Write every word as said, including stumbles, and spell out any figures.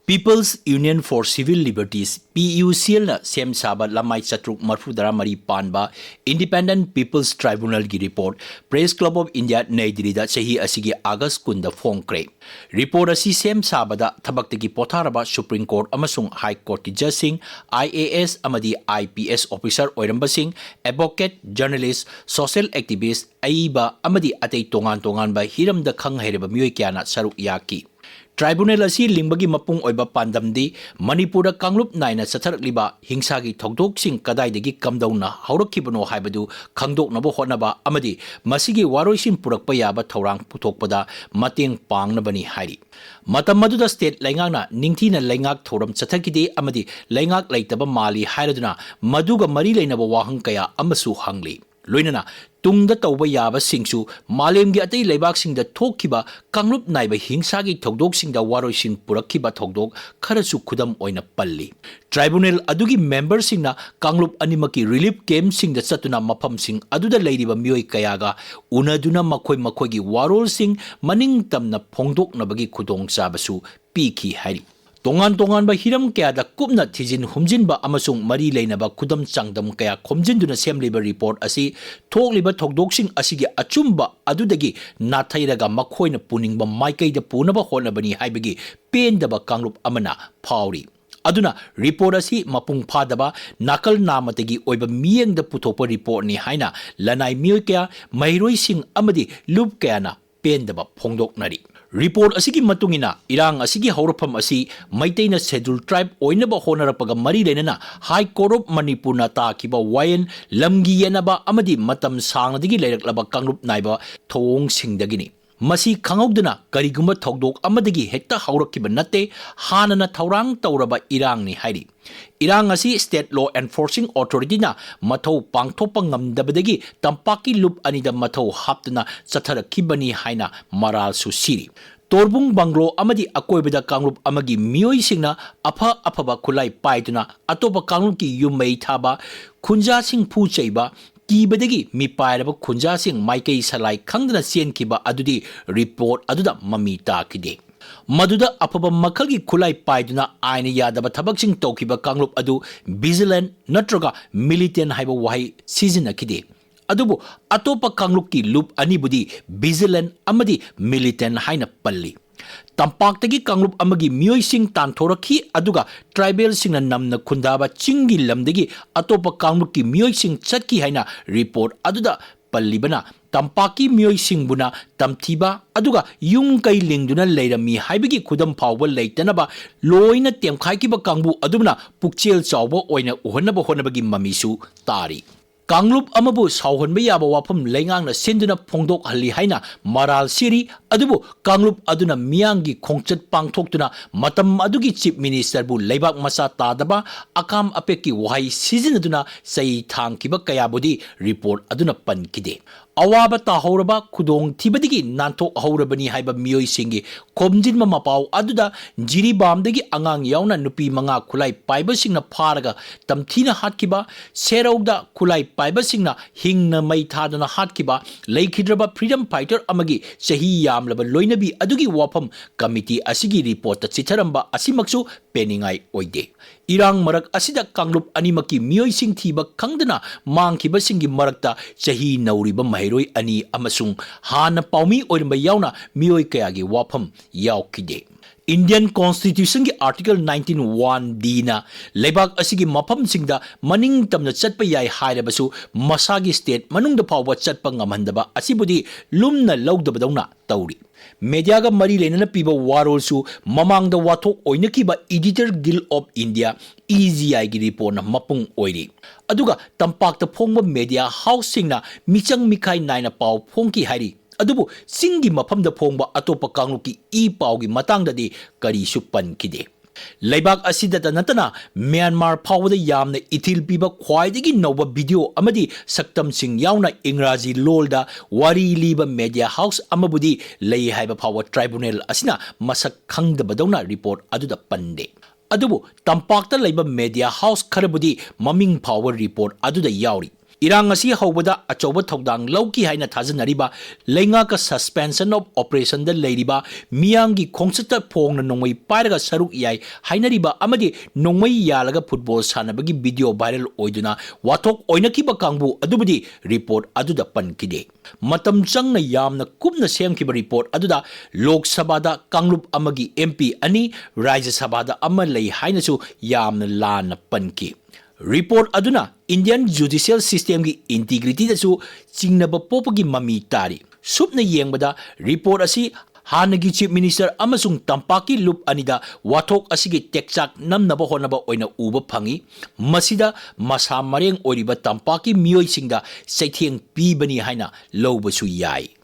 People's Union for Civil Liberties, P U C L ꯅ ꯁꯦꯝ ꯁꯥꯕ ꯂꯃꯥꯏ ꯆꯥꯇ꯭ꯔꯨꯛ ꯃꯔꯤꯐꯨ ꯇꯔꯥ ꯃꯔꯤ ꯄꯥꯟꯕ Independent People's Tribunal ꯒꯤ report Press Club of India ꯅꯩ ꯗꯤꯜꯂꯤꯗ ꯆꯍꯤ ꯑꯁꯤꯒꯤ ꯑꯥꯒꯁ ꯀꯨꯟꯗ ꯐꯣꯡꯈ꯭ꯔꯦ꯫ Report ꯑꯁꯤ ꯁꯦꯝ ꯁꯥꯕꯗ ꯊꯕꯛꯇꯒꯤ ꯄꯣꯊꯥꯔꯕ Supreme Court ꯑꯃꯁꯨꯡ High Court ꯒꯤ judge ꯁꯤꯡ, I A S ꯑꯃꯗꯤ I P S officer ꯑꯣꯏꯔꯝꯕꯁꯤꯡ, advocate, journalist, social activist, ꯑꯏꯕ ꯑꯃꯗꯤ ꯑꯇꯩ ꯇꯣꯉꯥꯟ ꯇꯣꯉꯥꯟꯕ ꯍꯤꯔꯝꯗ ꯈꯪ ꯍꯩꯔꯕ ꯃꯤꯑꯣꯏ ꯀꯌꯥꯅ ꯁꯔꯨꯛ ꯌꯥꯈꯤ꯫ Tribunal ꯑꯁꯤ ꯂꯤꯡꯕꯒꯤ ꯃꯄꯨꯡ ꯑꯣꯏꯕ ꯄꯥꯟꯗꯝꯗꯤ ꯃꯅꯤꯄꯨꯔꯗ ꯀꯥꯡꯂꯨꯞ ꯅꯥꯏꯅ ꯆꯠꯊꯔꯛꯂꯤꯕ ꯍꯤꯡꯁꯥꯒꯤ ꯊꯧꯗꯣꯛꯁꯤꯡ ꯀꯗꯥꯏꯗꯒꯤ ꯀꯝꯗꯧꯅ ꯍꯧꯔꯛꯈꯤꯕꯅꯣ ꯍꯥꯏꯕꯗꯨ ꯈꯪꯗꯣꯛꯅꯕ ꯍꯣꯠꯅꯕ ꯑꯃꯗꯤ ꯃꯁꯤꯒꯤ ꯋꯥꯔꯣꯏꯁꯤꯟ ꯄꯨꯔꯛꯄ ꯌꯥꯕ ꯊꯧꯔꯥꯡ ꯄꯨꯊꯣꯛꯄꯗ ꯃꯇꯦꯡ ꯄꯥꯡꯅꯕꯅꯤ ꯍꯥꯏꯔꯤ꯫ ꯃꯇꯝ ꯑꯗꯨꯗ state ꯂꯩꯉꯥꯛꯅ ꯅꯤꯡꯊꯤꯅ ꯂꯩꯉꯥꯛ ꯊꯧꯔꯝ ꯆꯠꯊꯈꯤꯗꯦ ꯑꯃꯗꯤ ꯂꯩꯉꯥꯛ ꯂꯩꯇꯕ ꯃꯥꯜꯂꯤ ꯍꯥꯏꯔꯗꯨꯅ ꯃꯗꯨꯒ ꯃꯔꯤ ꯂꯩꯅꯕ ꯋꯥꯍꯪ ꯀꯌꯥ ꯑꯃꯁꯨ ꯍꯪꯂꯤ꯫ ꯂꯣꯏꯅꯅ ꯇꯨꯡꯗ ꯇꯧꯕ ꯌꯥꯕꯁꯤꯡꯁꯨ ꯃꯥꯂꯦꯝꯒꯤ ꯑꯇꯩ ꯂꯩꯕꯥꯛꯁꯤꯡꯗ ꯊꯣꯛꯈꯤꯕ ꯀꯥꯡꯂꯨꯞ ꯅꯥꯏꯕ ꯍꯤꯡꯁꯥꯒꯤ ꯊꯧꯗꯣꯛꯁꯤꯡꯗ ꯋꯥꯔꯣꯏꯁꯤꯟ ꯄꯨꯔꯛꯈꯤꯕ ꯊꯧꯗꯣꯛ ꯈꯔꯁꯨ ꯈꯨꯗꯝ ꯑꯣꯏꯅ ꯄꯜꯂꯤ꯫ Tribunal ꯑꯗꯨꯒꯤ member ꯁꯤꯡꯅ ꯀꯥꯡꯂꯨꯞ ꯑꯅꯤꯃꯛꯀꯤ relief camp ꯁꯤꯡꯗ ꯆꯠꯇꯨꯅ ꯃꯐꯝꯁꯤꯡ ꯑꯗꯨꯗ ꯂꯩꯔꯤꯕ ꯃꯤꯑꯣꯏ ꯀꯌꯥꯒ ꯎꯅꯗꯨꯅ ꯃꯈꯣꯏ ꯃꯈꯣꯏꯒꯤ ꯋꯥꯔꯣꯜꯁꯤꯡ ꯃꯅꯤꯡ ꯇꯝꯅ ꯐꯣꯡꯗꯣꯛꯅꯕꯒꯤ ꯈꯨꯗꯣꯡꯆꯥꯕꯁꯨ ꯄꯤꯈꯤ ꯍꯥꯏꯔꯤ꯫ ꯇꯣꯉꯥꯟ ꯇꯣꯉꯥꯟꯕ ꯍꯤꯔꯝ ꯀꯌꯥꯗ ꯀꯨꯞꯅ ꯊꯤꯖꯤꯟ ꯍꯨꯝꯖꯤꯟꯕ ꯑꯃꯁꯨꯡ ꯃꯔꯤ ꯂꯩꯅꯕ ꯈꯨꯗꯝ ꯆꯥꯡꯗꯝ ꯀꯌꯥ ꯈꯣꯝꯖꯤꯟꯗꯨꯅ ꯁꯦꯝꯂꯤꯕ report ꯑꯁꯤ ꯊꯣꯛꯂꯤꯕ ꯊꯧꯗꯣꯛꯁꯤꯡ ꯑꯁꯤꯒꯤ ꯑꯆꯨꯝꯕ ꯑꯗꯨꯗꯒꯤ ꯅꯥꯊꯩꯔꯒ ꯃꯈꯣꯏꯅ ꯄꯨꯅꯤꯡꯕ ꯃꯥꯏꯀꯩꯗ ꯄꯨꯅꯕ ꯍꯣꯠꯅꯕꯅꯤ ꯍꯥꯏꯕꯒꯤ ꯄꯦꯟꯗꯕ ꯀꯥꯡꯂꯨꯞ ꯑꯃꯅ ꯐꯥꯎꯔꯤ꯫ ꯑꯗꯨꯅ report ꯑꯁꯤ ꯃꯄꯨꯡ ꯐꯥꯗꯕ, ꯅꯥꯀꯜ ꯅꯥꯃꯇꯒꯤ ꯑꯣꯏꯕ ꯃꯤꯠꯌꯦꯡꯗ ꯄꯨꯊꯣꯛꯄ report ꯅꯤ ꯍꯥꯏꯅ ꯂꯅꯥꯏ ꯃꯤꯑꯣꯏ ꯀꯌꯥ, ꯃꯍꯩꯔꯣꯏꯁꯤꯡ ꯑꯃꯗꯤ ꯂꯨꯞ ꯀꯌꯥꯅ ꯄꯦꯟꯗꯕ ꯐꯣꯡꯗꯣꯛꯅꯔꯤ꯫ Report ꯑꯁꯤꯒꯤ ꯃꯇꯨꯡ ꯏꯟꯅ, ꯏꯔꯥꯡ ꯑꯁꯤꯒꯤ ꯍꯧꯔꯛꯐꯝ ꯑꯁꯤ ꯃꯩꯇꯩꯅ Scheduled Tribe ꯑꯣꯏꯅꯕ ꯍꯣꯠꯅꯔꯛꯄꯒ ꯃꯔꯤ ꯂꯩꯅꯅ High Court of ꯃꯅꯤꯄꯨꯔꯅ ꯇꯥꯈꯤꯕ ꯋꯥꯌꯦꯜ, ꯂꯝꯒꯤ ꯌꯦꯠꯅꯕ ꯑꯃꯗꯤ ꯃꯇꯝ ꯁꯥꯡꯅꯗꯒꯤ ꯂꯩꯔꯛꯂꯕ ꯀꯥꯡꯂꯨꯞ ꯅꯥꯏꯕ ꯊꯧꯑꯣꯡꯁꯤꯡꯗꯒꯤꯅꯤ꯫ ꯃꯁꯤ ꯈꯪꯍꯧꯗꯅ ꯀꯔꯤꯒꯨꯝꯕ ꯊꯧꯗꯣꯛ ꯑꯃꯗꯒꯤ ꯍꯦꯛꯇ ꯍꯧꯔꯛꯈꯤꯕ ꯅꯠꯇꯦ꯫ ꯍꯥꯟꯅꯅ ꯊꯧꯔꯥꯡ ꯇꯧꯔꯕ ꯏꯔꯥꯡꯅꯤ ꯍꯥꯏꯔꯤ꯫ ꯏꯔꯥꯡ ꯑꯁꯤ state law enforcing authority ꯅ ꯃꯊꯧ ꯄꯥꯡꯊꯣꯛꯄ ꯉꯝꯗꯕꯗꯒꯤ ꯇꯝꯄꯥꯛꯀꯤ ꯂꯨꯞ ꯑꯅꯤꯗ ꯃꯊꯧ ꯍꯥꯞꯇꯨꯅ ꯆꯠꯊꯔꯛꯈꯤꯕꯅꯤ ꯍꯥꯏꯅ ꯃꯔꯥꯜꯁꯨ ꯁꯤꯔꯤ꯫ ꯇꯣꯔꯕꯨꯡ ꯕꯪꯒ꯭ꯂꯣ ꯑꯃꯗꯤ ꯑꯀꯣꯏꯕꯗ ꯀꯥꯡꯂꯨꯞ ꯑꯃꯒꯤ ꯃꯤꯑꯣꯏꯁꯤꯡꯅ ꯑꯐ ꯑꯐꯕ ꯈꯨꯠꯂꯥꯏ ꯄꯥꯏꯗꯨꯅ ꯑꯇꯣꯞꯄ ꯀꯥꯡꯂꯨꯞꯀꯤ ꯌꯨꯝ ꯃꯩ ꯊꯥꯕ, ꯈꯨꯟꯖꯥꯁꯤꯡ ꯐꯨ ꯆꯩꯕ, ꯀꯤꯕꯗꯒꯤ ꯃꯤꯄꯥꯏꯔꯕ ꯈꯨꯟꯖꯥꯁꯤꯡ ꯃꯥꯏꯀꯩ ꯁꯂꯥꯏ ꯈꯪꯗꯅ ꯆꯦꯟꯈꯤꯕ ꯑꯗꯨꯗꯤ report ꯑꯗꯨꯗ ꯃꯃꯤ ꯇꯥꯈꯤꯗꯦ꯫ ꯃꯗꯨꯗ ꯑꯐꯕ ꯃꯈꯜꯒꯤ ꯈꯨꯠꯂꯥꯏ ꯄꯥꯏꯗꯨꯅ ꯑꯥꯏꯟꯅ ꯌꯥꯗꯕ ꯊꯕꯛꯁꯤꯡ ꯇꯧꯈꯤꯕ ꯀꯥꯡꯂꯨꯞ ꯑꯗꯨ vigilant ꯅꯠꯇ꯭ꯔꯒ militant ꯍꯥꯏꯕ ꯋꯥꯍꯩ ꯁꯤꯖꯤꯟꯅꯈꯤꯗꯦ꯫ ꯑꯗꯨꯕꯨ ꯑꯇꯣꯞꯄ ꯀꯥꯡꯂꯨꯞꯀꯤ ꯂꯨꯞ ꯑꯅꯤꯕꯨꯗꯤ vigilant ꯑꯃꯗꯤ militant ꯍꯥꯏꯅ ꯄꯜꯂꯤ꯫ ꯇꯝꯄꯥꯛꯇꯒꯤ ꯀꯥꯡꯂꯨꯞ ꯑꯃꯒꯤ ꯃꯤꯑꯣꯏꯁꯤꯡ ꯇꯥꯟꯊꯣꯔꯛꯈꯤ, ꯑꯗꯨꯒ tribal ꯁꯤꯡꯅ ꯅꯝꯅ ꯈꯨꯟꯗꯥꯕ ꯆꯤꯡꯒꯤ ꯂꯝꯗꯒꯤ ꯑꯇꯣꯞꯄ ꯀꯥꯡꯂꯨꯞꯀꯤ ꯃꯤꯑꯣꯏꯁꯤꯡ ꯆꯠꯈꯤ ꯍꯥꯏꯅ report ꯑꯗꯨꯗ ꯄꯜꯂꯤꯕꯅ ꯇꯝꯄꯥꯛꯀꯤ ꯃꯤꯑꯣꯏꯁꯤꯡꯕꯨꯅ ꯇꯝꯊꯤꯕ ꯑꯗꯨꯒ ꯌꯨꯝ ꯀꯩ ꯂꯤꯡꯗꯨꯅ ꯂꯩꯔꯝꯃꯤ ꯍꯥꯏꯕꯒꯤ ꯈꯨꯗꯝ ꯐꯥꯎꯕ ꯂꯩꯇꯅꯕ ꯂꯣꯏꯅ ꯇꯦꯝꯈꯥꯏꯈꯤꯕ ꯀꯥꯡꯕꯨ ꯑꯗꯨꯅ ꯄꯨꯛꯆꯦꯜ ꯆꯥꯎꯕ ꯑꯣꯏꯅ ꯎꯍꯟꯅꯕ ꯍꯣꯠꯅꯕꯒꯤ ꯃꯃꯤꯁꯨ ꯇꯥꯔꯤ꯫ ꯀꯥꯡꯂꯨꯞ ꯑꯃꯕꯨ ꯁꯥꯎꯍꯟꯕ ꯌꯥꯕ ꯋꯥꯐꯝ ꯂꯩꯉꯥꯛꯅ ꯁꯤꯟꯗꯨꯅ ꯐꯣꯡꯗꯣꯛꯍꯜꯂꯤ ꯍꯥꯏꯅ ꯃꯔꯥꯜ ꯁꯤꯔꯤ, ꯑꯗꯨꯕꯨ ꯀꯥꯡꯂꯨꯞ ꯑꯗꯨꯅ ꯃꯤꯌꯥꯝꯒꯤ ꯈꯣꯡꯆꯠ ꯄꯥꯡꯊꯣꯛꯇꯨꯅ ꯃꯇꯝ ꯑꯗꯨꯒꯤ Chief Minister ꯕꯨ ꯂꯩꯕꯥꯛ ꯃꯆꯥ ꯇꯥꯗꯕ ꯑꯀꯥꯝ ꯑꯄꯦꯛꯀꯤ ꯋꯥꯍꯩ ꯁꯤꯖꯤꯟꯅꯗꯨꯅ ꯆꯩ ꯊꯥꯡꯈꯤꯕ ꯀꯌꯥꯕꯨꯗꯤ report ꯑꯗꯨꯅ ꯄꯟꯈꯤꯗꯦ꯫ ꯑꯋꯥꯕ ꯇꯥꯍꯧꯔꯕ, ꯈꯨꯗꯣꯡꯊꯤꯕꯗꯒꯤ ꯅꯥꯟꯊꯣꯛꯍꯧꯔꯕꯅꯤ ꯍꯥꯏꯕ ꯃꯤꯑꯣꯏꯁꯤꯡꯒꯤ ꯈꯣꯝꯖꯤꯟꯕ ꯃꯄꯥꯎ ꯑꯗꯨꯗ ꯖꯤꯔꯤꯕꯥꯝꯗꯒꯤ ꯑꯉꯥꯡ ꯌꯥꯎꯅ ꯅꯨꯄꯤ ꯃꯉꯥ ꯈꯨꯠꯂꯥꯏ ꯄꯥꯏꯕꯁꯤꯡꯅ ꯐꯥꯔꯒ ꯇꯝꯊꯤꯅ ꯍꯥꯠꯈꯤꯕ, ꯁꯦꯔꯧꯗ ꯈꯨꯠꯂꯥꯏ ꯄꯥꯏꯕꯁꯤꯡꯅ ꯍꯤꯡꯅ ꯃꯩ ꯊꯥꯗꯨꯅ ꯍꯥꯠꯈꯤꯕ, ꯂꯩꯈꯤꯗ꯭ꯔꯕ freedom fighter ꯑꯃꯒꯤ ꯆꯍꯤ ꯌꯥꯝꯂꯕ ꯂꯣꯏꯅꯕꯤ ꯑꯗꯨꯒꯤ ꯋꯥꯐꯝ committee ꯑꯁꯤꯒꯤ report ꯇ ꯆꯤꯊꯔꯝꯕ ꯑꯁꯤꯃꯛꯁꯨ ꯄꯦꯟꯅꯤꯡꯉꯥꯏ ꯑꯣꯏꯗꯦ꯫ ꯏꯔꯥꯡ ꯃꯔꯛ ꯑꯁꯤꯗ ꯀꯥꯡꯂꯨꯞ ꯑꯅꯤꯃꯛꯀꯤ ꯃꯤꯑꯣꯏꯁꯤꯡ ꯊꯤꯕ ꯈꯪꯗꯅ ꯃꯥꯡꯈꯤꯕꯁꯤꯡꯒꯤ ꯃꯔꯛꯇ ꯆꯍꯤ ꯅꯧꯔꯤꯕ ꯃꯍꯩꯔꯣꯏ ꯑꯅꯤ ꯑꯃꯁꯨꯡ ꯍꯥꯟꯅ ꯄꯥꯎꯃꯤ ꯑꯣꯏꯔꯝꯕ ꯌꯥꯎꯅ ꯃꯤꯑꯣꯏ ꯀꯌꯥꯒꯤ ꯋꯥꯐꯝ ꯌꯥꯎꯈꯤꯗꯦ꯫ Indian Constitution ꯒꯤ Article nineteen one D ꯅ ꯂꯩꯕꯥꯛ ꯑꯁꯤꯒꯤ ꯃꯐꯝꯁꯤꯡꯗ ꯃꯅꯤꯡ ꯇꯝꯅ ꯆꯠꯄ ꯌꯥꯏ ꯍꯥꯏꯔꯕꯁꯨ, ꯃꯁꯥꯒꯤ state ꯃꯅꯨꯡꯗ ꯐꯥꯎꯕ ꯆꯠꯄ ꯉꯝꯍꯟꯗꯕ ꯑꯁꯤꯕꯨꯗꯤ ꯂꯨꯝꯅ ꯂꯧꯗꯕꯗꯧꯅ ꯇꯧꯔꯤ꯫ Media ꯒ ꯃꯔꯤ ꯂꯩꯅꯅ ꯄꯤꯕ ꯋꯥꯔꯣꯜꯁꯨ ꯃꯃꯥꯡꯗ ꯋꯥꯊꯣꯛ ꯑꯣꯏꯅꯈꯤꯕ Editor Guild of India, E G I ꯒꯤ report ꯅ ꯃꯄꯨꯡ ꯑꯣꯏꯔꯤ꯫ ꯑꯗꯨꯒ ꯇꯝꯄꯥꯛꯇ ꯐꯣꯡꯕ media house ꯁꯤꯡꯅ ꯃꯤꯆꯪ ꯃꯤꯈꯥꯏ ꯅꯥꯏꯅ ꯄꯥꯎ ꯐꯣꯡꯈꯤ ꯍꯥꯏꯔꯤ꯫ ꯑꯗꯨꯕꯨ ꯆꯤꯡꯒꯤ ꯃꯐꯝꯗ ꯐꯣꯡꯕ ꯑꯇꯣꯞꯄ ꯀꯥꯡꯂꯨꯞꯀꯤ ꯏ ꯄꯥꯎꯒꯤ ꯃꯇꯥꯡꯗꯗꯤ ꯀꯔꯤꯁꯨ ꯄꯟꯈꯤꯗꯦ꯫ ꯂꯩꯕꯥꯛ ꯑꯁꯤꯗꯇ ꯅꯠꯇꯅ ꯃ꯭ꯌꯥꯟꯃꯥꯔ ꯐꯥꯎꯕꯗ ꯌꯥꯝꯅ ꯏꯊꯤꯜ ꯄꯤꯕ ꯈ꯭ꯋꯥꯏꯗꯒꯤ ꯅꯧꯕ video ꯑꯃꯗꯤ ꯁꯛꯇꯝꯁꯤꯡ ꯌꯥꯎꯅ ꯏꯪꯒ꯭ꯔꯥꯖꯤ ꯂꯣꯜꯗ ꯋꯥꯔꯤ ꯂꯤꯕ media house ꯑꯃꯕꯨꯗꯤ ꯂꯩ ꯍꯥꯏꯕ ꯐꯥꯎꯕ tribunal ꯑꯁꯤꯅ ꯃꯁꯛ ꯈꯪꯗꯕꯗꯧꯅ report ꯑꯗꯨꯗ ꯄꯟꯗꯦ꯫ ꯑꯗꯨꯕꯨ ꯇꯝꯄꯥꯛꯇ ꯂꯩꯕ media house ꯈꯔꯕꯨꯗꯤ ꯃꯃꯤꯡ ꯐꯥꯎꯕ report ꯑꯗꯨꯗ ꯌꯥꯎꯔꯤ꯫ ꯏꯔꯥꯡ ꯑꯁꯤ ꯍꯧꯕꯗ ꯑꯆꯧꯕ ꯊꯧꯗꯥꯡ ꯂꯧꯈꯤ ꯍꯥꯏꯅ ꯊꯥꯖꯅꯔꯤꯕ, ꯂꯩꯉꯥꯛꯀ suspension of operationꯗ ꯂꯩꯔꯤꯕ, ꯃꯤꯌꯥꯝꯒꯤ ꯈꯣꯡꯆꯠꯇ ꯐꯣꯡꯅ ꯅꯣꯡꯃꯩ ꯄꯥꯏꯔꯒ ꯁꯔꯨꯛ ꯌꯥꯏ ꯍꯥꯏꯅꯔꯤꯕ ꯑꯃꯗꯤ ꯅꯣꯡꯃꯩ ꯌꯥꯜꯂꯒ football ꯁꯥꯟꯅꯕꯒꯤ video viral ꯑꯣꯏꯗꯨꯅ ꯋꯥꯊꯣꯛ ꯑꯣꯏꯅꯈꯤꯕ ꯀꯥꯡꯕꯨ ꯑꯗꯨꯕꯨꯗꯤ report ꯑꯗꯨꯗ ꯄꯟꯈꯤꯗꯦ꯫ ꯃꯇꯝ ꯆꯪꯅ ꯌꯥꯝꯅ ꯀꯨꯞꯅ ꯁꯦꯝꯈꯤꯕ report ꯑꯗꯨꯗ ꯂꯣꯛ ꯁꯚꯥꯗ ꯀꯥꯡꯂꯨꯞ ꯑꯃꯒꯤ MP ꯑꯅꯤ, ꯔꯥꯖ꯭ꯌ ꯁꯚꯥꯗ ꯑꯃ ꯂꯩ ꯍꯥꯏꯅꯁꯨ ꯌꯥꯝꯅ ꯂꯥꯟꯅ ꯄꯟꯈꯤ꯫ Report ꯑꯗꯨꯅ Indian judicial systemꯒꯤ integrityꯗꯁꯨ ꯆꯤꯡꯅꯕ ꯄꯣꯛꯄꯒꯤ ꯃꯃꯤ ꯇꯥꯔꯤ꯫ ꯁꯨꯞꯅ ꯌꯦꯡꯕꯗ report ꯑꯁꯤ ꯍꯥꯟꯅꯒꯤ Chief Minister ꯑꯃꯁꯨꯡ ꯇꯝꯄꯥꯛꯀꯤ ꯂꯨꯞ ꯑꯅꯤꯗ ꯋꯥꯊꯣꯛ ꯑꯁꯤꯒꯤ ꯇꯦꯛꯆꯥꯛ ꯅꯝꯅꯕ ꯍꯣꯠꯅꯕ ꯑꯣꯏꯅ ꯎꯕ ꯐꯪꯏ꯫ ꯃꯁꯤꯗ ꯃꯁꯥ ꯃꯔꯦꯡ ꯑꯣꯏꯔꯤꯕ ꯇꯝꯄꯥꯛꯀꯤ ꯃꯤꯑꯣꯏꯁꯤꯡꯗ ꯆꯩꯊꯦꯡ ꯄꯤꯕꯅꯤ ꯍꯥꯏꯅ ꯂꯧꯕꯁꯨ ꯌꯥꯏ꯫